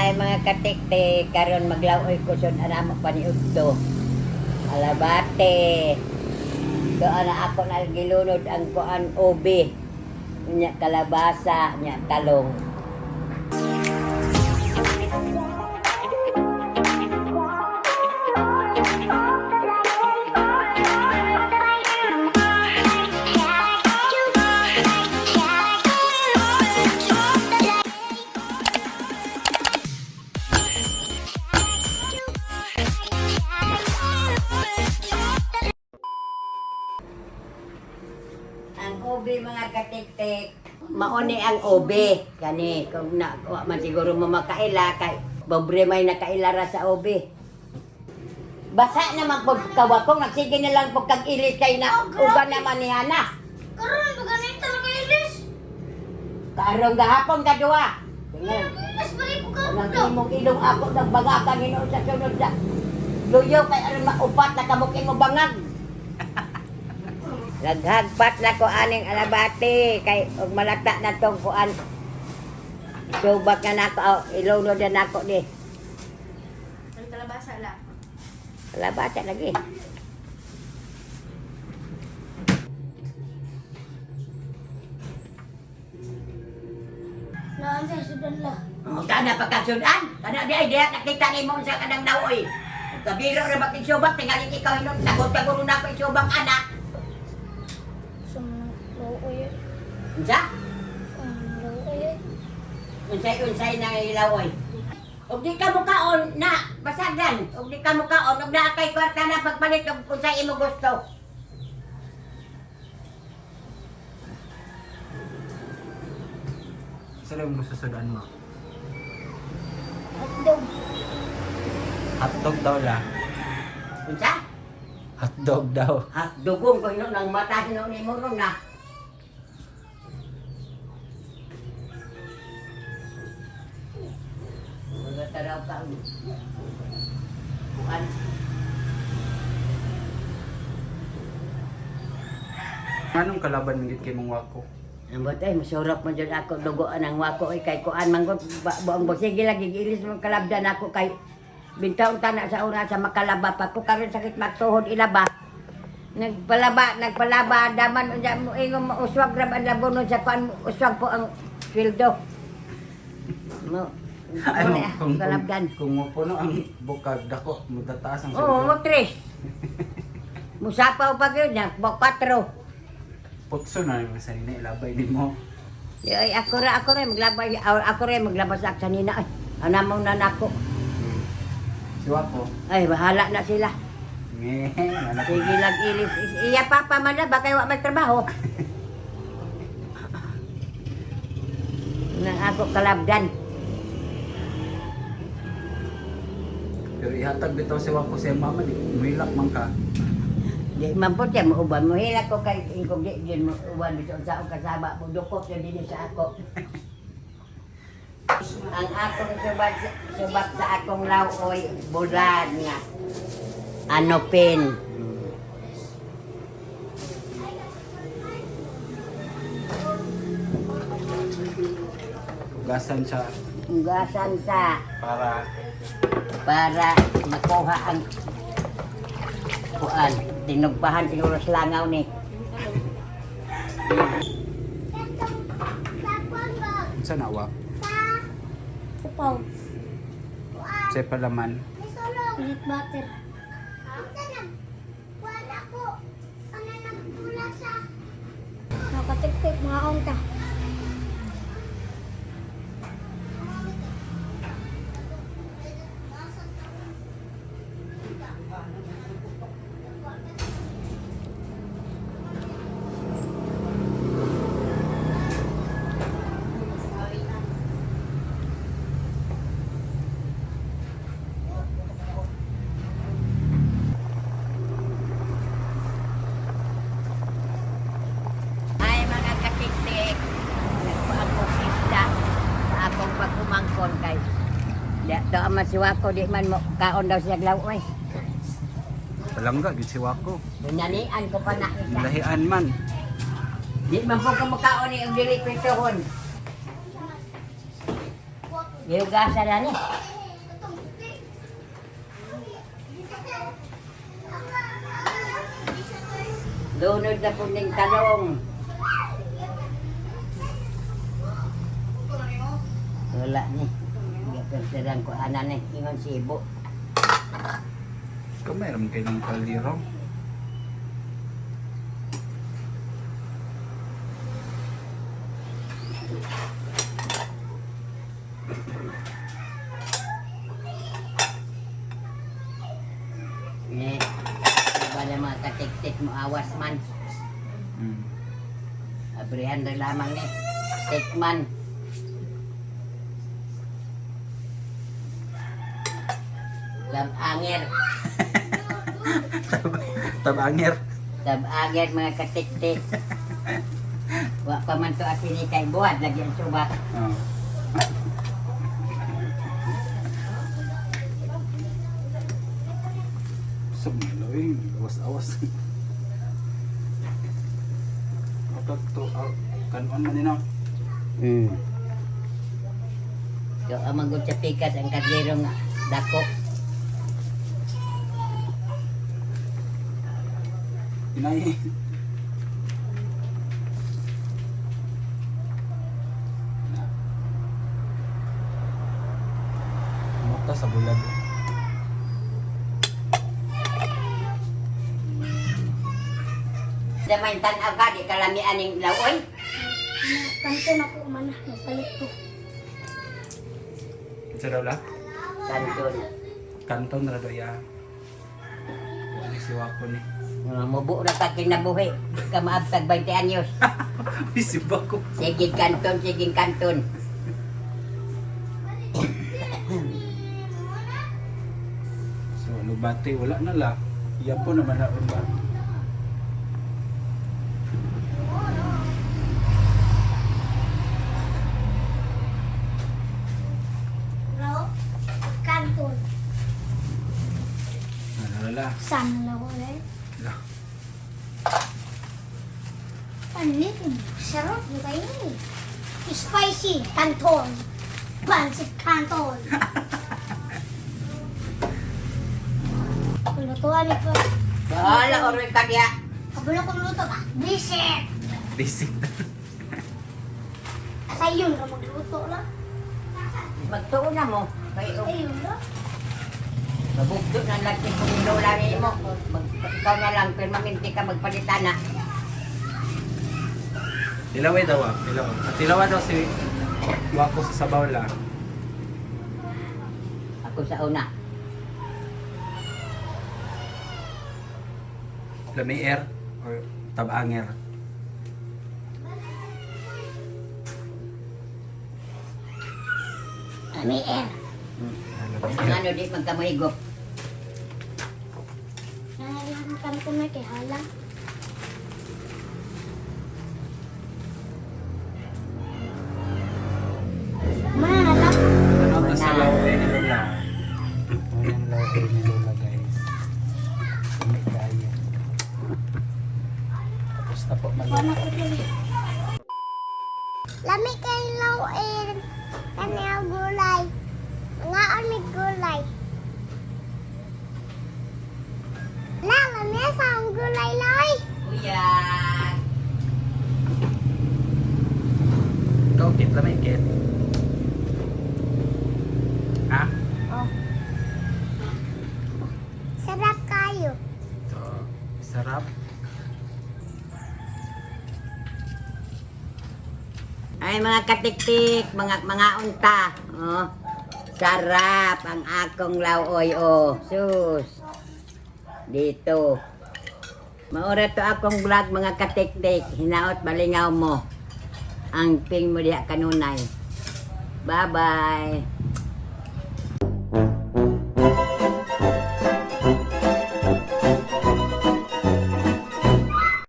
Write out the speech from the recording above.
Ay, mga katiktik, karon maglaoy ko sud anamo pa ni Udto. Alabate. Doon na ako na gilunod ang kuan ubi. Nya kalabasa, nya talong. Ang ubi, mga katiktik, mauni ang ubi. Kani, kung na, wa man siguro mo makaila, kay pobre may nakaila ra sa ubi. Basa naman po kawakong, nagsige na lang po kag ilis kay na uban naman ni Hana. Karon ba ganito na kayo, Liz? Karong gahapon kadua. Tingnan. Ilis pa rin po ka Nang daw. imong ilong ako nagbaga ka sa sunod sa luyo kay aron maupat na kamok imo bangag. Naghagpat na ko aning alabate kay og malata na tong kuan. Subak na nako, oh, ilunod na nako ni. Ang kalabasa la. Alabate lagi. Laan sa sudan la. Oh, kana pagkasudan, kana di ay diha nakita nimo unsa kanang naoy. Kabiro ra ba subak tingali ikaw hinon sagot-sagot na ko isubak ana. Sa mga eh. Unsa? Ang looy eh. Unsay-unsay na ilawoy. Og di ka mukaon na basagan. Og di ka mukaon og naa kay kwarta na pagpalit og unsay imo gusto. Saan yung gusto sudan mo? Hotdog. Hotdog daw la. Unsa? Hotdog daw. Ha, dugong ko hinon ang mata hinon nimo ron na. Wala taraw ka. Kuan. Anong kalaban mingit kay mong wako? Ang ay, masurok man dyan ako, dugoan ang wako, ay kay kuan, manggod, buong sige lagi, giilis mong kalabdan ako kay bintaon tana sa una sa makalaba pa ko, karon sakit magtuhod ilaba. Nagpalaba, nagpalaba, daman, unya mo, ingon mo, uswag rab ang labonon sa kuan, uswag po ang sweldo. Mo, Ano, mo na, kung, kung, kalabdan. kung mapuno ang bukag dako, mutataas ang Oo, sweldo. mo tres. Musapaw pa yun, niya, bo, kwatro. Putso na yung sa nina ilabay nimo. Di, ay, ako ra, maglabay, ako ra, maglabas sa sanina, ay, anamong nanako. Si wako. Ay, bahala na sila. Nge, anak ko. Sige lang, ilis. Iya, papa man na, baka wa may trabaho. Nang ako kalabdan. Pero ihatag bitaw si wako sa iyang mama di muhilak man ka. Di man po siya, mauban mo. Hila ko kay ingkong di, di mo uban bisan sa akong kasaba. Mudukot yun din sa ako. Ang akong subak, subak sa akong lawoy, bulan nga. Anopin. Ugasan siya Ugasan sa para para makuha ang kuan tinugpahan siguro sa langaw ni. Unsa na wa? Upaw. Sa palaman. Peanut butter. Nakatiktik mga onta. Ay, mga katiktik, nagpaakong isda sa akong pagkumangkon kay di daw man siwa ko di man mo kaon daw siya glaw oy. Palangga gid si wako. Nanian ko pa na isa. Lahian man. Di man po ko mukaon ni og dili kwintuhon. Gihugasan na ni. Lunod na po ning talong. Wala ni. Gaperterang ko ana ni. Ingon sibo. Ikaw meron kayo ng kaldero. Ni. Iba na mga katiktik mo awas man. Abrihan na lamang ni. Tikman. Lamangir. Tabanger. Tabagir mga katiktik. Wa pa man to asini kay buhat lagi ang subak. Oh. Sub eh, awas-awas. Kapag to, kanon man nino. So ang manggod sa pikas ang kaldero nga dako. Inay. Na. Mukta sa bulag. Damay tan-aw ka di kalami aning laoy. Kanto na ko man. Nagpalit ko. Sa daw la? Kanton. Kanton ra daw ya. Ano si Wako ni? Nga, Mubo na ka kinabuhi. Di ka maabtag 20 anyos. Uy, si Wako. Sige kanton, sige kanton. So, ano bate? Wala na la. Iya po naman na ba? Bro. Kanto. Ano la? Sana na ko eh. La. Ano nito? Sarap yung kayo eh. Spicy canton. Pancit canton. Lutuan ni pa. Wala oroy ka diya. Kabulo kong luto ba? Bisit! Basic. Sa yun ka magluto lang. Magtuon na mo. Kay Sa yun lang. mabugdo na lang si kung lola nimo. Ikaw na lang permanente ka magpalitan na. Tilaway daw ah. Tilawa. At tilawa daw si Wako sa sabaw la. Ako sa una. Lamier or tabanger. Ami air. Ang ano di magkamuhigop. Nangyayari kanto na kay halang. Mana na Ano to sa laway ni Lola? Anong laway ni Lola guys? May kaya. Tapos na po Wala maluto. ko dili. Lami kay lawin. Kani ang gulay. Mga amig gulay. La, lami sa ang gulay lay. Kuya. Ikaw, Kit. Lamay, Kit. Ha? Oh. Sarap kayo. So, sarap. Ay mga katiktik, mga mga unta. Oh. Sarap ang akong laoy oh. Sus. Dito. Maura to akong vlog mga katiktik. Hinaot balingaw mo. Ang ping mo diha kanunay. Bye-bye.